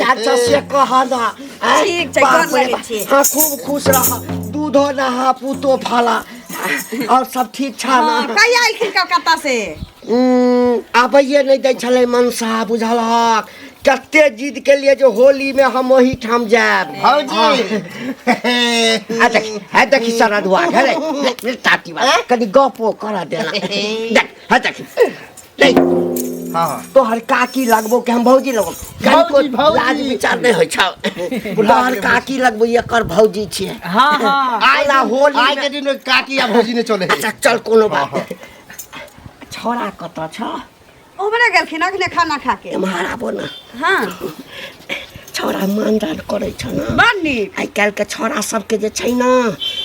चाल छ से कह न आँय? ठीक छै, बाप गोर रे लगै बाप। छी। हाँ खूब खुश रह दूधो नहा पूतो फला और सब ठीक छ हाँ, न कहिया एलखिन कलकत्ता से आबैए नहि दै छलै मनसा बुझलहक कते जिद के लिए जो होली में हम ओही ठाम जायब भौजी आ देखी है देखी सरदुआ घेरे ताती बात कनी गपो कर देना देख है देखी नहीं हाँ हाँ तोहर काकी लगबो के हम भौजी लगबो कनिको भौजी, भौजी। लाज विचार नहीं होइ छौ तोहर काकी लगबो एकर भौजी छियै हाँ हाँ आइ आला होली आइ में- के दिन में काकी आ भौजी ने चले अच्छा चल कोनो बात नहीं छोरा कतऽ छ उमरे गेलखिन अखने खाना खा के एम्हर आबो न हाँ छौड़ा मानदान करै छ न बड़ नीक आइ काल्हिके छौड़ा सबके जे छै न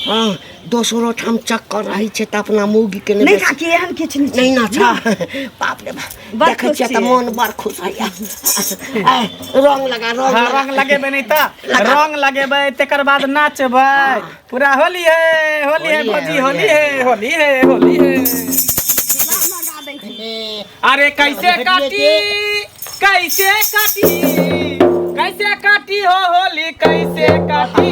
हँ दोसरो ठाम चक्कर रहै छै तऽ अपना मौगीके नहि नहि बेसी- काकी एहन किछु नहि छै नहि न छ बाप रे बाप बड़ देखै खुश छियै तऽ छियै। मोन बड़ खुश होइया ऐ, रंग लगा रंग हाँ लगा रंग लगेबै नहीं तऽ लगा। रंग लगेबै तकर बाद नाचबै पूरा होली है होली है होली है, भौजी होली होली है होली है होली है लगा दै छी अरे कैसे काटी कैसे काटी कैसे काटी हो होली कैसे काटी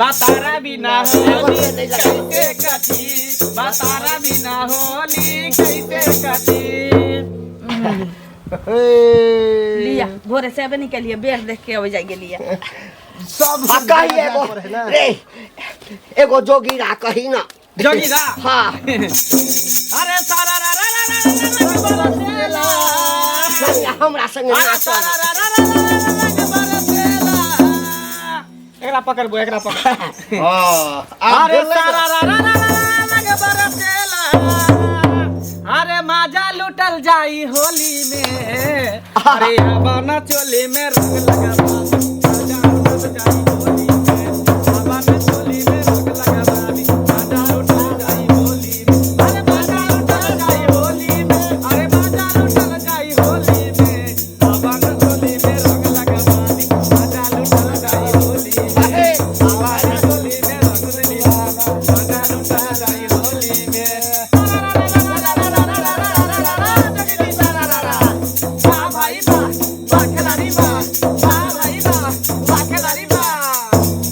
बतारा बिना होली कैसे काटी बतारा बिना होली कैसे काटी लिया भोरे से अबे नहीं केलिए बेर देख के अबे जाय गेलिए सब आ कही एगो रे एगो जोगीरा कही न जोगीरा हाँ अरे सारा रा रा रा रा रा रा बरसेला संगे हमरा संगे अरे नाचल सारा रा रा रा रा रा रा बरसेला एकरा पकड़बो एकरा पकड़ हाँ आब अरे भेलै सारा रा रा रा रा रा रा बरसेला अरे माजा लुटल जाई होली में अरे आबाना चोली में रंग लगावा माजा लुटल जाई होली में आबाना चोली में रंग लगावा माजा लुटल जाई होली में अरे माजा लुटल जाई होली में अरे माजा लुटल जाई होली में आबाना चोली में रंग लगावा माजा लुटल जाई होली में आबाना चोली में रंग लगावा माजा लुटल जाई होली में वाह भाई वाह वाह खिलाड़ी वाह वाह भाई वाह वाह खिलाड़ी वाह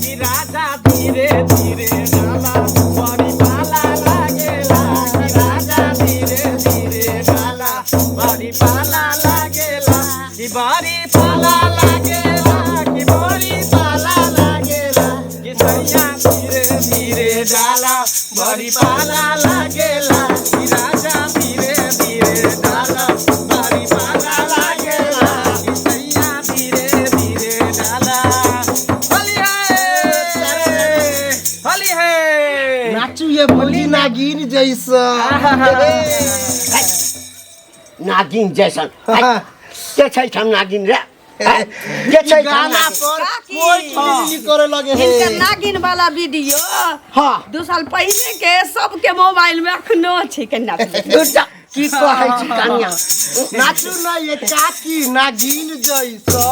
कि राजा धीरे धीरे डाला बड़ी पाला लागेला कि राजा धीरे धीरे डाला बड़ी पाला लागेला कि बड़ी पाला लागेला कि बड़ी पाला लागेला कि सैया धीरे धीरे डाला बड़ी पाला लागेला कि राजा धीरे धीरे डाला बड़ी पाला लागेला कि सैया धीरे धीरे डाला होली है होली है नाचू ये भौजी नागिन जैसा नागिन जैसन ऐ, के छै ठाम नागिन रे ऐ, के छै ठाम गाना नागिन? पर काकी। कोई टिली करे लगे है हिनकर नागिन वाला वीडियो हाँ 2 साल पहिले के सबके मोबाइल में अखनो छै केना दूर जा, की कहै छी कनिया नाचू ना ये काकी नागिन जैसा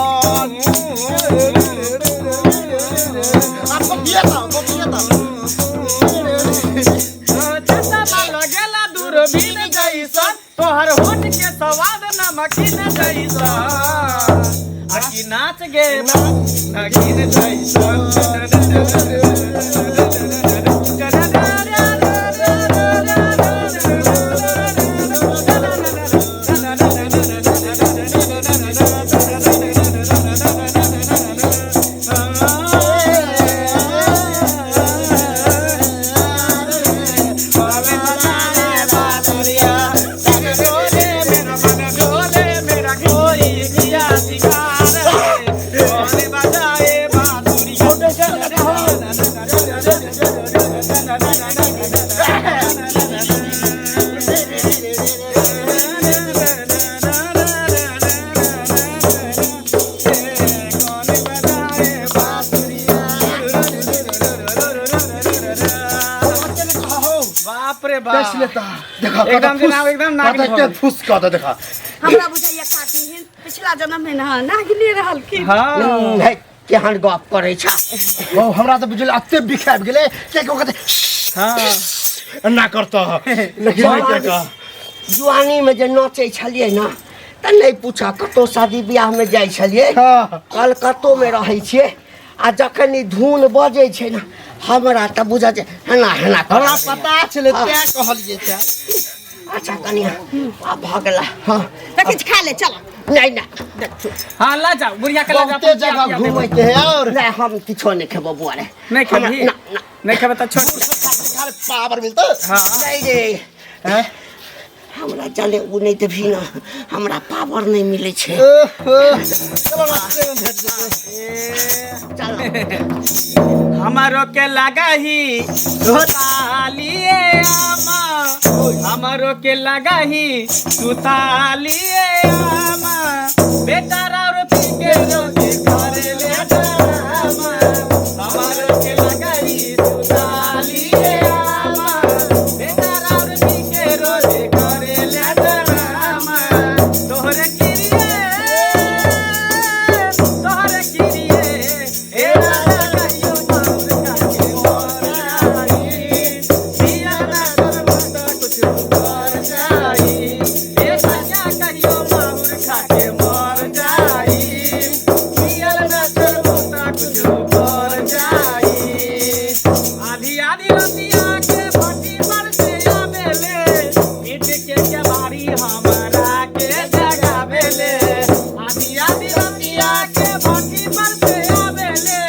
आप बकिया था बकिया था चश्मा लगेला दूरबीन जैसन तोहर होठ के स्वाद नमकीन जैसन आ की नाच गे नगीन जैसन बाप रे बाप कैसे लेता देखा एकदम जनाब, एकदम नागिन कता भऽ के गेल। फुस कऽ दे देखा हमरा बुझाइया काकी हिन पिछला जन्म में ना नागिने रहलखिन हाँ हे, केहन गप करै छ ओ हमरा तऽ बुझल अते बिखाब गेलै के के कहते हाँ ना करता लेकिन नहीं के कह जुआनी में जे नाचै छलियै ने तऽ तऽ नहि पूछऽ, कतहु शादी बियाहमे जाइ छलियै, कलकत्तोमे रहै छियै, आ जखन ई धुन बजै छै ने, हमरा तऽ बुझल छै हेना हेना करऽ हमरा लगैए। पता छलै तें कहलियै छै। अच्छा कनिया, आब भऽ गेला। हँ। तऽ किछु खा ले, चल। नहि नहि, देखू। हाँ, ला जाओ बुढ़िया के, ला जाओ। बहुते जगह घूमे के है और नहि, हम किछो नहि खेबो बुआ रे। नहीं खेबही? ना ना। नहीं खेबे तऽ छोड़। खाली पावर मिलतो। हाँ। नहि रे। हैं? हमरा जले ओ नहि देबही ने, हमरा पावर नहि मिलै छै। ओहो, चलो रास्ते में भेट जेतै। चल। हमारो के लगाही सुतालिए आमा, हमारो के लगाही सुतालिए आमा, बेटा राउर पी के रोटी करे ले डरामा। हमारो के लगाही सुतालिए आमा, बेटा राउर पी के रोटी करे ले डरामा। तोहरे किरिए, तोहरे किरिए ए राजा, कहियो माउर खाके मर जाई, पिया ना करबो त कुछ कर जाई। ए राजा, कहियो माउर खाके मर जाई, पियल ना करबो त कुछ कर जाई। आधी आधी रतिया के भट्टी पर से आवेले, पीट के केवाड़ी हमरा के जगावेले। आधी आधी रतिया के भट्टी पर से आवेले,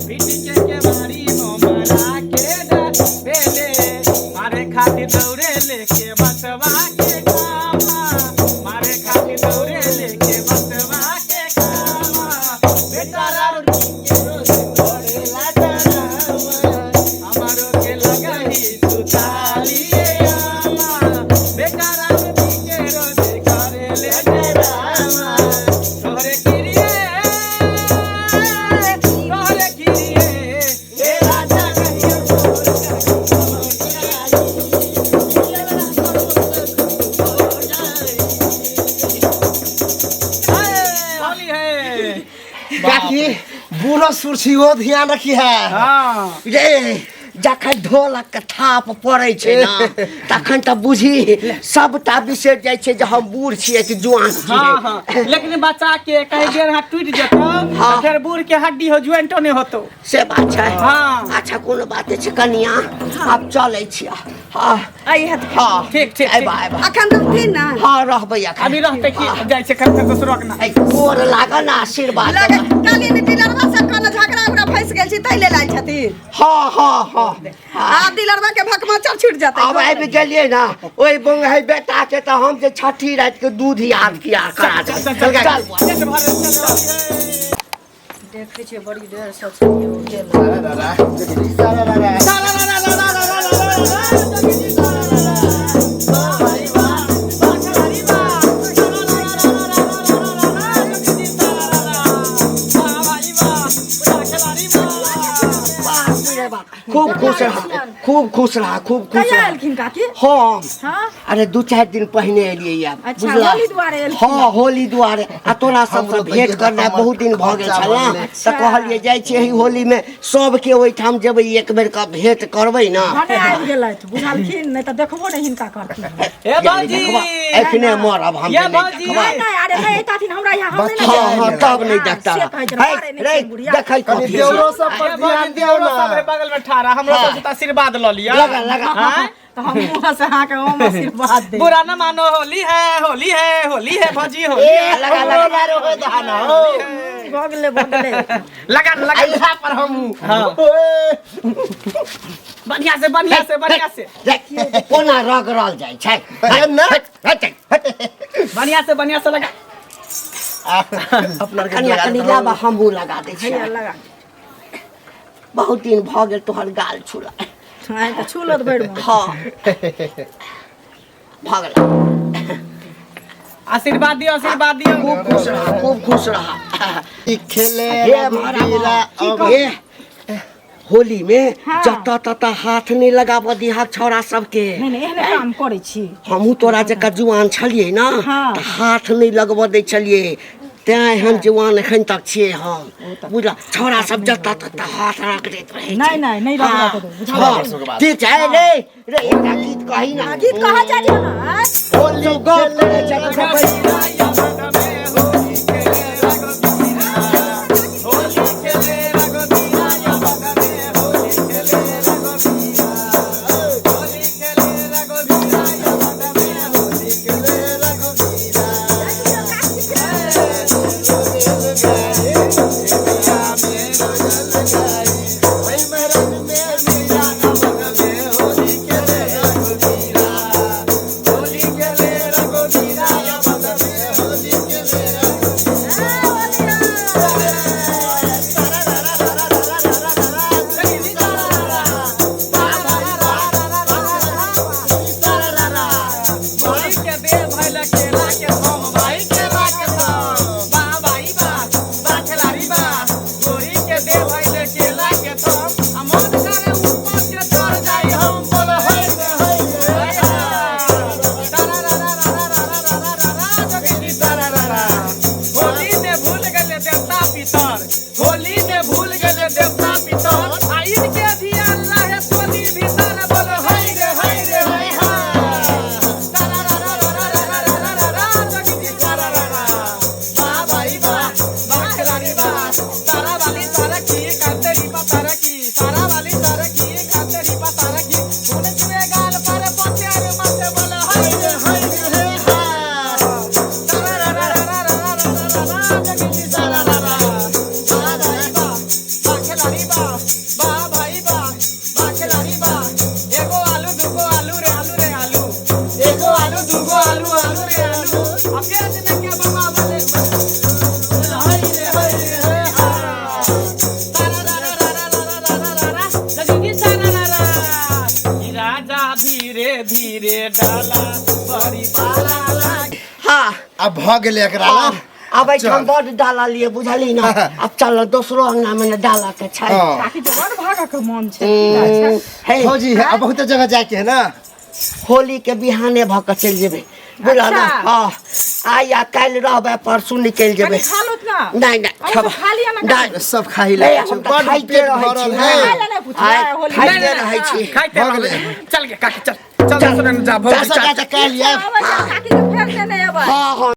पीट के केवाड़ी हमरा के जगावेले। मारे खातिर दौड़े लेके बसवा के कामा, मारे खातिर दौड़े लेके बसवा के कामा, बेटा राउर के रोज करेला डरामा। हमारो के लगाही सुतालिए आमा, बेटा राउर के रोज करेले डरामा। तोहरे किरिए, तोहरे किरिए ए राजा, कहियो मोर होली है। काकी। बूढ़ो सुर छी, वो ध्यान रखी है। हाँ। रे, जखन ढोलक के थाप पड़ै छै ने, तखन तऽ बुझी सबटा बिसरि जाइ छै जे हम बूढ़ छियै कि जुआन छियै। हाँ हाँ, लेकिन बच्चा के कहीं देर हाथ टूट जेतो। हाँ। तऽ फेर बूढ़ के हड्डी हो ज्वाइंटो नहीं होतो। से बात छै। हाँ। अच्छा, कोनो बात नहि छै कनिया, आब चलै छियै। हाँ। आई हत। हाँ। ठीक, ठीक। अयबा, अयबा। अखन रहथिन ने? हाँ, रहबै अखन। अभी रहते कि जाइ छै खर्चा दोसरो के ना। ऐ, गोर लागल ने, आशीर्वाद। लगे काली ने डीलरवा से कोनो झगड़ा उगड़ा फंसि गेल छी, ताहि लेल आयल छथिन। हाँ हाँ हाँ। आब डीलरवा के भकमचर छूट जेतै। आब आबि गेलियै ने ओहि बंगहै बेटा के, तऽ हम जे छठी राति के दूध याद किया करा चल देबै। चल। चल बुआ। चल भरे, चल। देखै छियै, बड़ी देर से छलियै, ओ गेल। सारा रा रा। बाप रे बाप, खूब खुश रहा, खूब खुश रहा, खूब खुश कहिया रहा। एलखिन काकी? हम? हाँ। अरे, 2-4 दिन पहिने एलियै आब। अच्छा, बुझला? होली दुआरे एलखिन। हाँ, होली दुआरे, आ तोरा सबसँ हमरो तऽ भेंट ये करनाइ हमर बहुत दिन भऽ गेल खर्चा छल भऽ ने। गेलै। तऽ कहलियै जाइ छियै एहि होलीमे सबके ओहिठाम जेबै, एक बेर कऽ भेंट करबै ने। भने आबि गेलथि, बुझलखिन, नहि तऽ देखबो नहि हिनका करथिन। ए भौजी। एखने मरब हम ये जे नहि भौजी। देखबै। नहि नहि, अरे नहि अयताथिन हमरा यहाँ, हम नहि ने हाँ जायब। हाँ, तब नहि हाँ, देखता। से कहैत रहै, अरे नहि रे छै बुढ़िया। देखै कनि कथी? देवरो सब पर ध्यान दियौ सब है ने। बगल में ठाड़ा, हमरो सब से तऽ आशीर्वाद लऽ लिअ। लगा लगा। आँय? तऽ हम मुँह से अहाँके हम आशीर्वाद देब। बुरा न मानो, होली है, होली है, होली है भौजी, होली है। लगा हमरो लगा। लारो हो दहाना हो। भऽ गेलै, भऽ गेलै। लगा लगा। अइहा पर हमहूँ। हाँ। ओए, बढ़िया से, बढ़िया से, बढ़िया से। देख, कोना रगड़ल जाइ छै। हे ना। हट, हट, हट। बढ़िया से, बढ़िया से लगा। अपना के कनिया, लगा कनि दहो। लाबा, हमहूँ लगा दै हैया छियै। लगा। बहुत दिन भऽ गेल तोहर गाल छुला। आइ तऽ छू लत भरि मोन। हाँ, भऽ गेल। आशीर्वाद दियौ, आशीर्वाद दियौ। खूब खुश रहा, खूब खुश रहा। ई खेले हे महाराज, रघुबीरा अब हे, होली में हाँ। जतऽ ततऽ हाथ नहि लगाबऽ दिहक छौड़ा सबके। नहि नहि, एहने काम करै छी। हमहूँ तोरा जकाँ जुआन छलियै ने, हाँ। तऽ हाथ नहि लगबऽ दै छलियै, तें एहन जुआन एखन तक छियै हम, बुझल? छौड़ा सब जतऽ ततऽ हाथ रख दैत रहै छै। नहि नहि, नहि रगड़ऽ देबै, बुझल? हाँ, ठीक छै। रे रे, एकटा गीत कही ने। गीत कहऽ जाइ ने। सब गप करै छै, सब। दे भइल केला के थम भाई केला के थम बा भाई बा बा खिलाड़ी बा गोरी के दे भइल केला के थम आ मन करे ऊपर के चढ़ जाई हम बोल होय रे होय रे तारा रा रा रा रा रा रा रा रा रा जोगिनी तारा रा रा होली में भूल गए देवता पितर होली में भूल गए देवता पितर आ इनके ध्यान रहे टोली भीतर बोल हाय रे हाय रे हाय तारा रा रा रा रा रा रा रा रा रा जोगिनी तारा रा रा बा भाई बा बा खिलाड़ी बा तारा वाली तारा की कांतेरी पा तारा की तारा वाली तारा की कांतेरी पा तारा की सुन चुए गाल पर पत्यार माथे बोल हाय रे हाय रे हे हा तारा रा रा रा रा रा रा रा रा रा जोगिनी तारा रा रा बा भाई बा बा खिलाड़ी बा बा भाई बा बा खिलाड़ी बा एगो आलू दूगो आलू रे आलू रे आलू एगो आलू दूगो आलू आलू रे आलू आ प्याज में के बाबा बोले हाय रे हाय रे हे हा तारा रा रा रा रा रा रा रा रा रा जोगिनी तारा रा रा ई राजा धीरे धीरे डाला बड़ी पाला लागे हाँ अब भऽ गेलै एकरा ला। अब एहिठाम चल। बड डाला लिए बुझली ना अब चल दोसरो अंगना में ने डाला के छै हाँ। काकी के बड़ भागऽ के मन छै हे फौजी अब बहुत जगह जाके है ना होली के बिहाने भऽ के चलि जेबै बुझल ना अच्छा। हाँ आइ आ काल्हि रहबै परसू निकलि जेबै कनि खा लूत ना नहि नहि अहुँ सब खा लिअ ना नहि सब खाइ नहि, ले हम तऽ बड खाइते पेट रहै छी। भरल खाय है लए नहि पुछबै आइ होली खाइते में। रहै छी खाइते भऽ रहबै। गेलै। चल गे काकी चल चल चल जा भौजी जा चल जा काल्हि आयब आबै छै, काकी के फेर